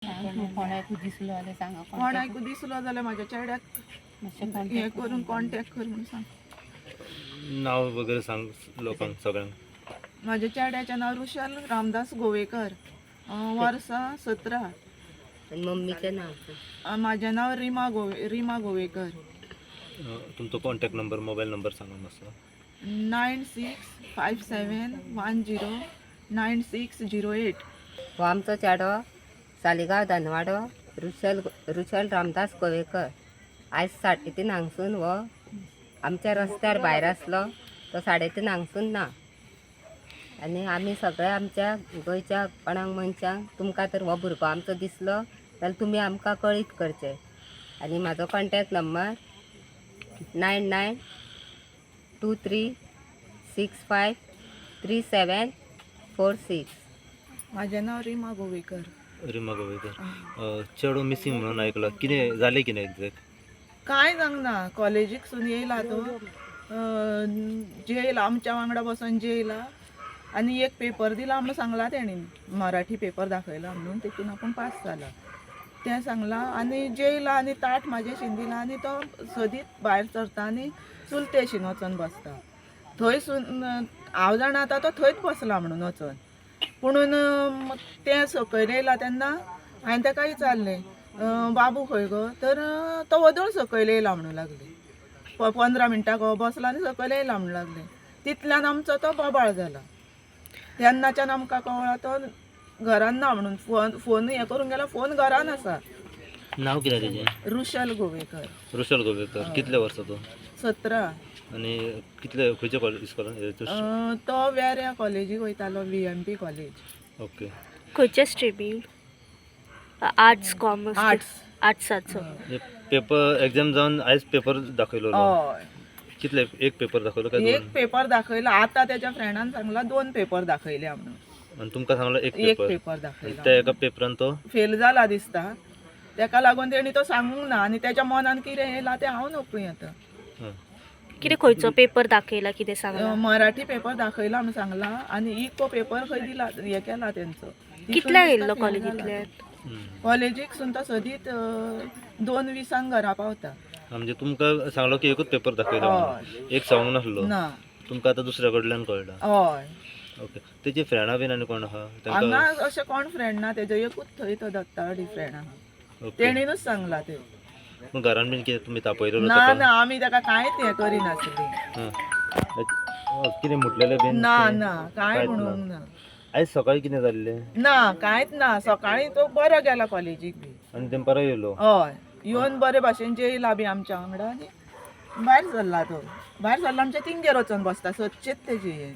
कोणाक दिसलो जाल्यार सांगा. कोणाक दिसलो जाल्यार म्हाज्या चेड्याक मातशें हें कॉन्टेक्ट करून कॉन्टेक्ट कर म्हणून सांग. नाव वगैरे सांग लोकांक सगळ्यांक. म्हाज्या चेड्याचें नांव रुशल रामदास गोवेकर, वर्सां 17. आनी मम्मीचें नांव सांग. म्हाजें नांव रिमा गोवेकर. तुमचो कॉन्टॅक्ट नंबर, मोबायल नंबर सांगा मातसो. 9657109608. हो आमचो चेडो सालिगांव दानवाडो रुशल रुशल रामदास गोवेकर आयज 3:30 हांगसून हो आमच्या रस्त्यार भायर आसलो, तो 3:30 हांगसून ना. आनी आमी सगळे आमच्या गोंयच्या कोणाक मनशांक तुमकां तर हो भुरगो आमचो दिसलो जाल्यार तुमी आमकां कळीत करचें. आनी म्हाजो कॉन्टेक्ट नंबर 9923653746. म्हाजें नांव रिमा गोवेकर. रिमा गोवेकर. चेडो मिसींग म्हणून आयकलां, कितें जालें कितें एग्जॅक्ट? कांय जावंक कॉलेजीकसून येयला तो, जेयला आमच्या वांगडा बसून जेयला आनी एक पेपर दिला म्हणून सांगला तेणीन, मराठी पेपर दाखयला म्हणून, तितून आपूण पास जाला तें सांगलां. आनी जेयला आनी ताट म्हाजेशीन दिला आनी तो सदींच भायर सरता आनी चुलतेशीन वचोन बसता. थंयसून हांव जाणा आतां तो थंयच बसला म्हणून वचोन, पुणून तें सकयल येयला तेन्ना हांवें ताका विचारलें, बाबू खंय गो? तर तो वदोळ सकयल येयला म्हणून लागले. 15 मिनटां गो बसला आनी सकयल येयला म्हणून लागले. तितल्यान आमचो तो बोबाळ जाला. तेन्नाच्यान आमकां कळ्ळो तो घरान ना म्हणून. फोन फोन हें करूंक गेल्यार फोन घरान आसा. नाव कितें तेजें? रुशल गोवेकर. रुशल गोवेकर. कितले वर्सां तो? 17. आनी कितले, खंयच्या कॉलेज इस्कॉलान? तो वेऱ्या कॉलेजीक वयतालो, VMP college. Okay. खंयच्या स्ट्रिमीन? Arts, commerce? Arts. आर्ट्साचो. पेपर एग्जाम जावन आयज पेपर दाखयलो? हय. कितले, एक पेपर दाखयलो काय एक दोन? पेपर दाखयला. आतां तेच्या फ्रेंडान सांगला 2 पेपर दाखयले म्हणून. आनी तुमकां सांगलो एक एक पेपर? पेपर दाखयला. त्या एका पेपरान तो फेल जाला दिसता, तेका लागून तेणी तो सांगूंक ना. आनी तेच्या मनान कितें येयलां तें हांव नकळी आतां. हं. कितें खंयचो पेपर दाखयला, कितें सांगला? मराठी पेपर दाखयला म्हणून सांगला आनी इको पेपर खंय दिला, हें केला तेंचो. कितल्यांक येयल्लो कॉलेजींतल्यान? कॉलेजीक सून तो सदींच 2:20 घरा पावता. म्हणजे तुमकां सांगलो की एकूच पेपर दाखयलो म्हणून. हय. एक सांगूंक नासलो? ना. तुमकां आतां दुसऱ्या कडल्यान कळ्ळां? हय. ओके. तेजी फ्रेंडां बीन आनी कोण आहा हांगा तांकां? अशें कोण फ्रेंड ना तेजो, एकूच थंय तो दत्तावाडी फ्रेंड आहा. ओके. तेणीनूच सांगला तें. पूण घरान बीन कितें तुमी तापयलेलो ना. ताका? ना, आमी ताका कांयच हें करिनासली. हं. कितें म्हटलेलें बीन? ना. कितें? ना, कांय कांयच ना. म्हणूंक ना. आयज सकाळी कितें जाल्लें? ना, कांयच ना. सकाळी तो बरो गेला कॉलेजीक बी. आनी दनपारां येयलो? हय, येवन बरे भाशेन जेयला बी आमच्या वांगडा आनी भायर सरला. तो भायर सरला आमच्या तिंगेर वचोन बसता सदचेच तेजें हें.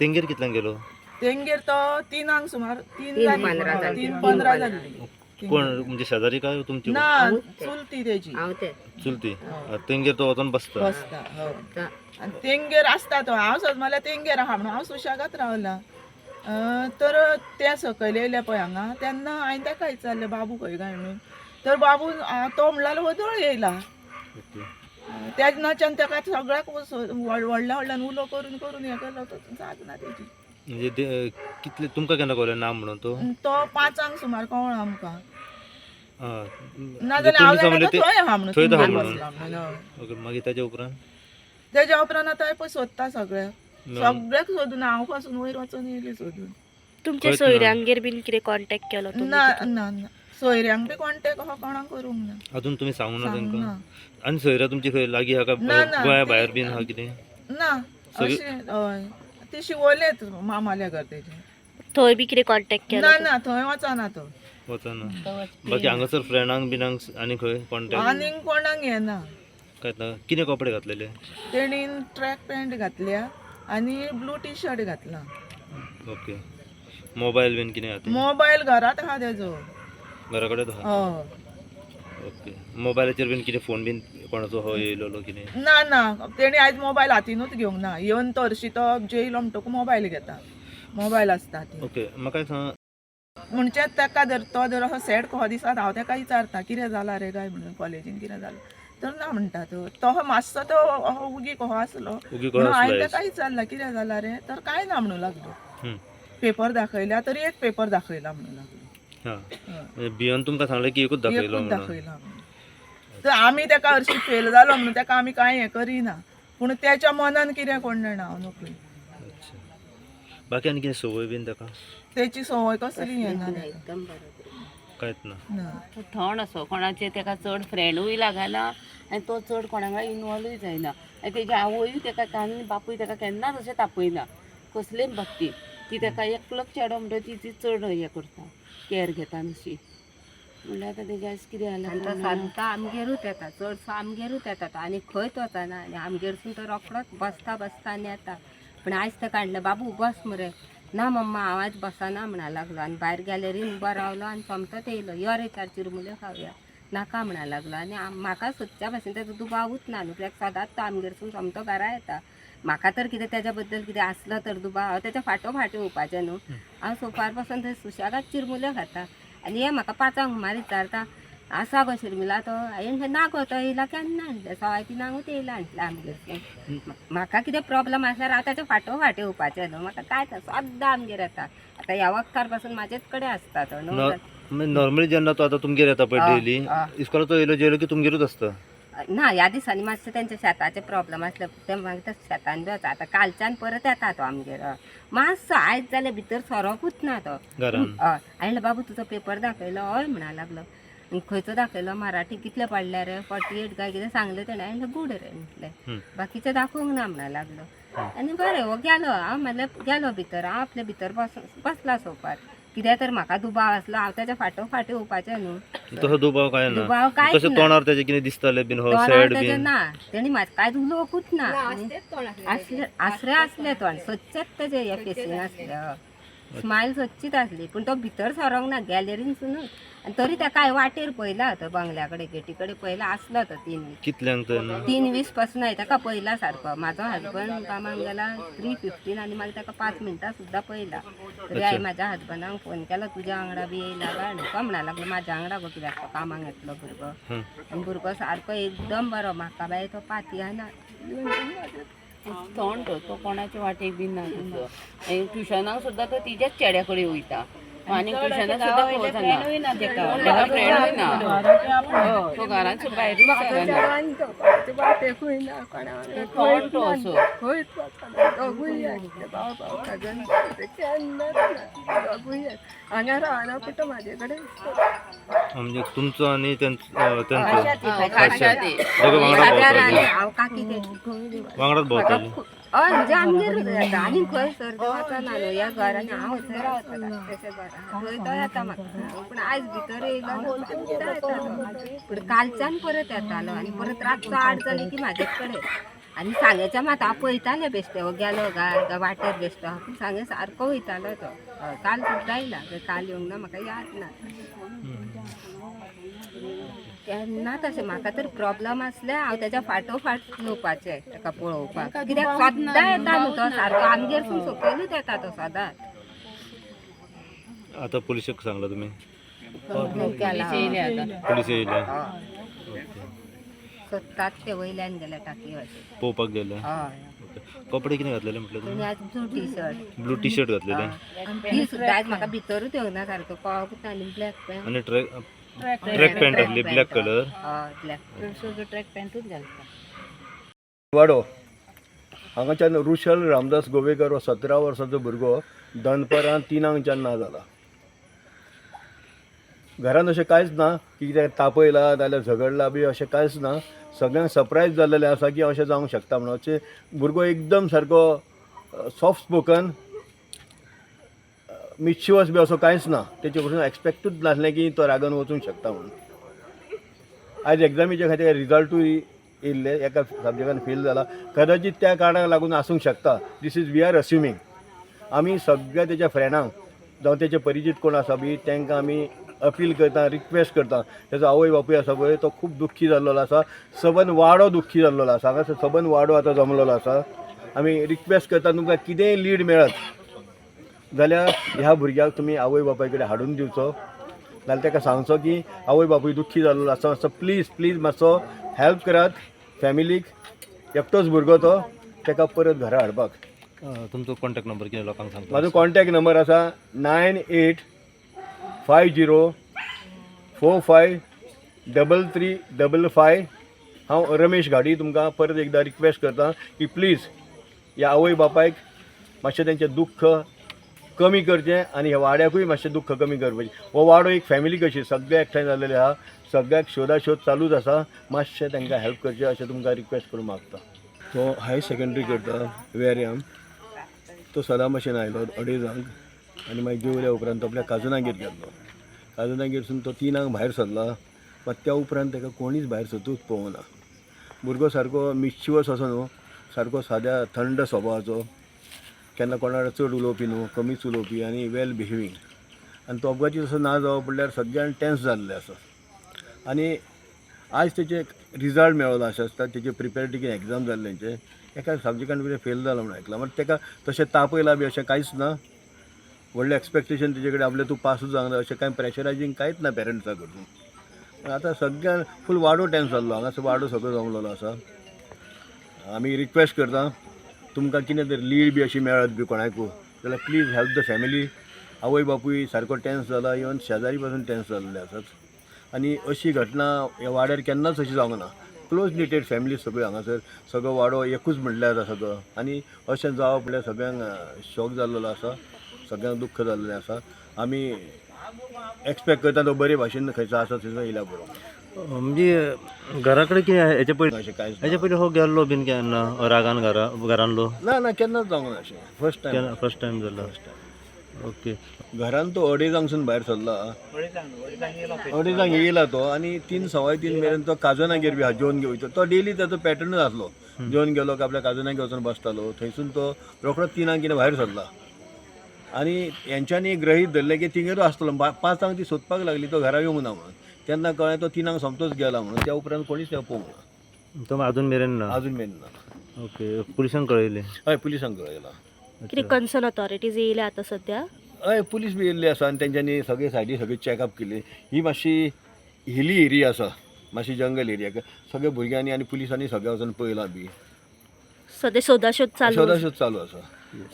तेंगेर कितल्यांक गेलो? तेंगेर तो 3 सुमार, 3 तीन जाली. पंदरा जाली. 3:15 जाल्ली. कोण, म्हणजे शेजारी काय तुमची? ना. हांवूच तें. चुलती तेजी. हांव तें. चुलती. तेंगेर तो वचोन बसता? बसता, हय. आनी तेंगेर आसता तो. हांव सद म्हणल्यार तेंगेर आहा म्हणून हांव सुशेगाद रावलां. तर ते सकयल येयले पळय हांगा, तेन्ना हांवें ताका विचारलें, बाबू खंय काय म्हणून. तर बाबू तो म्हणल्यार वदोळ येयला. ओके. तेन्नाच्यान ताका सगळ्याक व्हडल्या व्हडल्यान उलो करून करून हें केलो, तो जाग ना तेजी. म्हणजे ते कितले तुमकां केन्ना कळ्ळें ना म्हणून तो? तो 5 सुमार कळ्ळो आमकां. आं, नाजाल्यार हांव तुमी जाणा सांगलें तो ते थंय आहा म्हणून, थंय आहा तिंगेर म्हणून. बसला म्हणून, हय. ओके, मागीर ताच्या उपरांत? तेज्या उपरांत आतां पळय सोदता सगळ्याक, सगळ्याक सोदून हांव पासून वयर वचून येयलें सोदून. तुमच्या खंयच ना. सोयऱ्यांगेर बीन कितें कॉन्टेक्ट केलो तुमी? ना ना ना, सोयऱ्यांक बी कॉन्टेक्ट हो कोणाक करूंक ना. अजून तुमी सांगू ना सांगूंक तांकां? ना. आनी सोयऱ्या तुमची खंय लागीं आहा ना, काय ना, गोंया ते- भायर बीन आहा कितें? ना. सगळी- अशें हय, ती शिवोलेच मामाल्या घर तेजें. थंय बी कितें कॉन्टेक्ट केलो? ना ना, थंय वचना तो. वचना. बाकी हांगासर फ्रेंडांक बिनांक आनी खंय कॉन्टेक्ट? आनीक कोणाक येना. काय ना. कितें कपडे घातलेले? तेणीन ट्रॅक पॅन्ट घातल्या आनी ब्लू टी शर्ट घातला. ओके. मोबायल बीन कितें हातीन? मोबायल घरात आहा तेजो. घरा कडेन आहा? हय. ओके. मोबायलाचेर बीन कितें फोन बीन कोणाचो हो येयलेलो कितें? ना ना, तेणी आयज मोबायल हातीनूच घेवंक ना. येवन तो हरशीं तो जेयलो म्हणटकूच मोबायल घेता, मोबायल आसता ती. ओके, म्हाका एक सांग. म्हणजे ताका जर तो जर असो सॅड कसो दिसत, हांव ताका विचारता कितें जालां रे काय म्हणून, कॉलेजीन कितें जालां? तर ना म्हणटा तो. तो मातसो तो असो उगी कसो आसलो. उगी कसो म्हणून हांवें आसलो? ताका विचारलां कितें जालां रे, तर कांय ना म्हणूं लागलो. हम्म. पेपर दाखयल्या तर एक पेपर दाखयला म्हणूं लागलो. हां, म्हणजे भियोन तुमकां सांगलें की एकूच दाखयलो एकूच म्हणून. दाखयला म्हणून. तर आमी तेका हरशीं फेल जालो म्हणून तेका आमी कांय हें करिना, पूण तेच्या मनान कितें कोण जाणा, हांव नकळी. अच्छा, बाकी आनी कितें संवय बीन ताका? तेची संवय कसली येना तेका. एकदम बरो. कांयच ना. ना. तो थंड असो, कोणाचे तेका चड फ्रेंडूय लागना आनी तो चड कोणा वांगडा इनवॉल्वूय जायना. आनी तेजी आवयूय तेका आनी बापूय तेका केन्नाच अशें तापयना कसलेच बाबतींत. ती तेका एकलोच चेडो म्हणटकीर ती चड हें करता, कॅर घेता अशी. म्हणल्यार आतां तेजें आयज कितें जालां आनी तो कोण जाणा. सद्दां आमगेरूच येता, चडसो आमगेरूच येता तो, आनी खंयच वचना. आनी आमगेरसून तो रोकडोच बसता बसता आनी येता. पूण आयज ताका हाडलें, बाबू बस मरे. ना मम्मा, हांव आयज बसना म्हणा लागलो. आनी भायर गॅलरीन उबो रावलो आनी सोमतोच येयलो, यो रे चार चिरमुल्यो खावया. नाका म्हणा लागलो. आनी म्हाका सदच्या भाशेन तेजो दुबावूच ना न्हू, कित्याक सदांच तो आमगेरसून सोमतो घरा येता. म्हाका तर कितें तेज्या बद्दल कितें आसलो तर दुबाव, हांव तेच्या फाटो फाटी येवपाचें न्हू. हांव सोफार बसून थंय सुशेगाद चिरमुल्यो खाता आनी हे म्हाका 5 सुमार विचारता, आसा गो शर्मिला तो? हांवें म्हणलें ना गो, तो येयला केन्ना म्हणलें, 3:15 येयला म्हणलें आमगेर. म्हाका कितें प्रॉब्लम आसल्यार हांव ताच्या फाटो फाटी येवपाचें न्हू. म्हाका कांयच, सद्दां आमगेर येता. आतां ह्या वखदार पासून म्हाजेच कडेन आसता तो न्हू. नॉर्मली जेन्ना तो आतां तुमगेर येता पळय डेली इस्कॉलाचो येयलो जेयलो की तुमगेरूच आसता? ना, ह्या दिसांनी मातशें तेंच्या शेताचे प्रॉब्लम आसले, ते मागीर ते शेतान बी वता. आतां कालच्यान परत येता तो आमगेर. मातसो आयज जाल्यार भितर सरोकूच ना तो घरान. हय. हांवें म्हणलें, बाबू तुजो पेपर दाखयलो? हय म्हणा लागलो. खंयचो दाखयलो? मराठी. कितले पडले रे? 48 काय कितें सांगलें तेणें. हांवें म्हणलें गूड रे म्हटलें, बाकीचें दाखोवंक ना म्हणा लागलो. आनी बरें हो गेलो. हांव म्हणलें गेलो भितर, हांव आपले भितर बसला सोफार. कित्याक तर म्हाका दुबाव आसलो, हांव तेच्या फाटो फाटी येवपाचें न्हू. तसो दुबाव काय ना? दुबाव कांयच तशें ना. तोंडार तेजें कितें दिसतालें बीन हो तोंडार सॅड तेजें बीन? ना, तेणी म्हाका कांयच उलोवंकूच ना. आसले आसरे आसले तोंड सदचेच तेजें हें फेसींग आसलें. हय, स्मायल सदचीच आसली, पूण तो भितर सरोंक ना गॅलरीनसूनच. आनी तरी ताका हांवें वाटेर पळयला, तो बंगल्या कडेन गेटी कडेन पळयला आसलो तो 3:20. कितल्यांक तेन्ना? 3:20 पासून हांवें ताका पळयला सारको. म्हाजो हजबंड कामाक गेला 3:15 आनी मागीर ताका 5 मिनटां सुद्दां पळयला. तरी हांवें म्हाज्या हजबंडाक फोन केलो, तुज्या वांगडा बी येयला काय न्हू? तो म्हणा लागलो म्हाज्या वांगडा गो, कित्याक तो कामाक येतलो भुरगो. आनी भुरगो सारको एकदम बरो. म्हाका बाय तो पातयेना. थंड तो, कोणाचे वाटेक बी ना तसो. आनी ट्युशनाक सुद्दां तो तिज्याच चेड्या कडेन वयता आनी ट्युशनाक सुद्दां खंय वचना, तेका फ्रेंडूय ना. तो घरांत भायरूच सरना. थंड तो असो. म्हणजे तुमचो आनी तेंचो खाशा ते दोगां वांगडा भोंवताले? हांव काकी तेजी. वांगडाच भोंवताले? हय, म्हणजे आमगेरूच येता आनी खंय सर वचना न्हू. ह्या घरान हांव थंय रावता तशें घरान थंय तो येता म्हाका. पूण आयज भितर येयलो सुद्दां येता तो. पूण कालच्यान परत येतालो आनी परत रातचो 8 जाली की म्हाजेच कडेन. आनी सांगेच्या मात हांव पळयतालें बेश्टें, हो गेलो काय काय वाटेर बेश्टो आहा, पूण सांगे सारको वयतालो तो. हय, काल सुद्दां येयला, काल येवंक ना म्हाका याद ना. केन्ना तशें म्हाका तर प्रॉब्लम आसले, हांव तेज्या फाटोफाट येवपाचें ताका पळोवपाक, कित्याक सद्दां येता न्हू तो सारको आमगेरसून सकयलूच येता तो सदांच. आतां पुलिशेक सांगलां तुमी? केला. येयले आतां. पुलीस येयले? सोदतात ते, वयल्यान गेले टाकी वाटेन. पळोवपाक गेले? हय. ओके, कपडे कितें घातलेले म्हटलें तेणी तुमी? आज blue T shirt. Blue T shirt घातलेले. ती सुद्दां आयज म्हाका भितरूच येवना सारको, कळकूच ना. आनी ब्लॅक पॅन्ट. आनी ट्रॅक ट्रॅक पॅन्ट आसली ब्लॅक कलर. हय, ब्लॅक. चडसो ट्रॅक पॅन्टूच घालता. वाडो हांगाच्यान रुशल रामदास गोवेकर हो 17 वर्सांचो भुरगो दनपरां 3 ना जाला. घरान अशें कांयच ना की कितें तापयला नाल्यार झगडला बी, अशें कांयच ना. सगळ्यांक सरप्रायज जाल्लेलें आसा की अशें जावंक शकता म्हणून. अशें भुरगो एकदम सारको सॉफ्ट स्पोकन, मिश्चिवस बी असो कांयच ना. तेचे कडसून एक्सपेक्टूच नासलें की तो रागान वचूंक शकता म्हणून. आयज एग्जामीच्या खातीर रिजल्टूय येयल्ले, एका सब्जॅक्टान फेल जाला, कदाचीत त्या कारणाक लागून आसूंक शकता. This is we are assuming. आमी सगळ्या तेच्या फ्रेंडांक जावं तेचे परिचीत कोण आसा बी तांकां आमी अपील करता, रिक्वेस्ट करता. तेजो आवय बापूय आसा पळय, तो खूब दुख्खी जाल्लो आसा. सबंद वाडो दुख्खी जाल्लो आसा. हांगासर सबंद वाडो आतां जमलेलो आसा. आमी रिक्वेस्ट करता, तुमकां कितेंय लीड मेळत जाल्यार ह्या भुरग्याक तुमी आवय बापाय कडेन हाडून दिवचो, नाल्यार ताका सांगचो की आवय बापूय दुख्खी जाल्लो आसा, मातसो प्लीज प्लीज मातसो हेल्प करात फॅमिलीक. एकटोच भुरगो तो, ताका परत घरा हाडपाक. तुमचो कॉन्टॅक्ट नंबर कितें लोकांक सांगता? म्हाजो कॉन्टॅक्ट नंबर आसा 98 50 45 33 55. हांव रमेश घाडी तुमकां परत एकदां रिक्वेस्ट करता की प्लीज ह्या आवय बापायक मातशें तेंचें दुख्ख कमी करचें आनी ह्या वाड्याकूय मातशें दुख्ख कमी करपाचें. हो वाडो एक फॅमिली कशी सगळे एकठांय जाल्लेले आहा, सगळ्याक शोधाशोध चालूच आसा. मातशें तांकां हेल्प करचें अशें तुमकां रिक्वेस्ट करून मागता. तो हायर सेकंडरी करता वेऱ्याम. तो सदां भशेन आयलो अडेजांक आनी मागीर जेवल्या उपरांत तो आपल्या काजनागेर गेल्लो. काजनागेरसून तो 3 भायर सरला, मात त्या उपरांत ताका कोणीच भायर सरतूच पळोवना. भुरगो सारको मिश्चिवस असो न्हू, सारको साद्या थंड स्वभावाचो, केन्ना कोणा वांगडा चड उलोवपी न्हू, कमीच उलोवपी आनी वेल बिहेवींग. आनी तो अपघाती तसो ना जावप म्हणल्यार सगळ्यांक टेन्स जाल्लें आसा. आनी आज तेचे रिजल्ट मेळ्ळो अशें आसता. तेजे प्रिपेरेटरी एग्जाम जाल्ले तेंचे एका सब्जेक्टान कितें फेल जालो म्हूण आयकलां. मात ताका तशें तापयलां बी अशें कांयच ना. व्हडलें एक्सपेक्टेशन तेजे कडेन आपलें तूं पासूच जावंक जाय अशें कांय प्रेशरायजींग कांयच ना पेरंट्सा कडसून. पण आतां सगळ्यां फूल वाडो टेन्स जाल्लो हांगासर, वाडो सगळो जमलेलो आसा. आमी रिक्वेस्ट करता तुमकां कितें तरी लीड बी अशी मेळत बी कोणाकू जाल्यार प्लीज हेल्प the family. आवय बापूय सारको टेन्स जाला, इवन शेजारी पासून टेन्स जाल्ले आसात. आनी अशी घटना ह्या वाड्यार केन्नाच अशी जावंक ना. क्लोज निटेड फॅमिली सगळ्यो हांगासर, सगळो वाडो एकूच म्हणल्यार जाता सगळो. आनी अशें जावप म्हणल्यार सगळ्यांक शॉक जाल्लो आसा, सगळ्यांक दुख्ख जाल्लें आसा. आमी एक्सपेक्ट करता तो बरे भाशेन खंयचो आसा थंयसर येयल्या बरो. म्हणजे घरा कडेन कितें हेचे पयलीं अशें कांयच हेचे पयलीं हो गेल्लो बीन केन्ना रागान घरा घरानलो? ना ना, केन्नाच जावंक ना अशें. First time. केन्ना फर्स्ट टायम जालो? ओके. घरान तो अडेजांकसून भायर सरला, अडेजांक येयला तो आनी 3 3:15 मेरेन तो काजनागेर बी आहा जेवन वयता. तो डेली ताचो पॅटर्नूच आसलो, जेवन गेलो काय आपल्या काजनागेर वचून बसतालो. थंयसून तो रोखडो 3 कितें भायर सरला आनी हेंच्यांनी गृहीत धरलें की तिगेरूच आसतलो. 5 ती सोदपाक लागली, तो घरा येवंक ना म्हणून. तेन्ना कळ्ळें तो 3 सोमतोच गेला म्हणून. त्या उपरांत कोणीच ताका पळोवंक ना. तो अजून मेरेन ना? अजून मेरेन ना. ओके, पुलिसांक कळयलें? हय, पुलिसांक कळयलां. कितें कन्सर्न ऑथॉरिटीज येयल्या आतां सद्या? हय, पुलीस बी येयल्ली आसा आनी तेंच्यांनी सगळे सायडी सगळी चॅकअप केली. ही मातशी हिली एरिया आसा, मातशी जंगल एरिया. सगळे भुरग्यांनी आनी पुलिसांनी सगळे वचून पळयलां बी. सद्या सोदाशोद चालू आसा. शोधाशोध चालू आसा.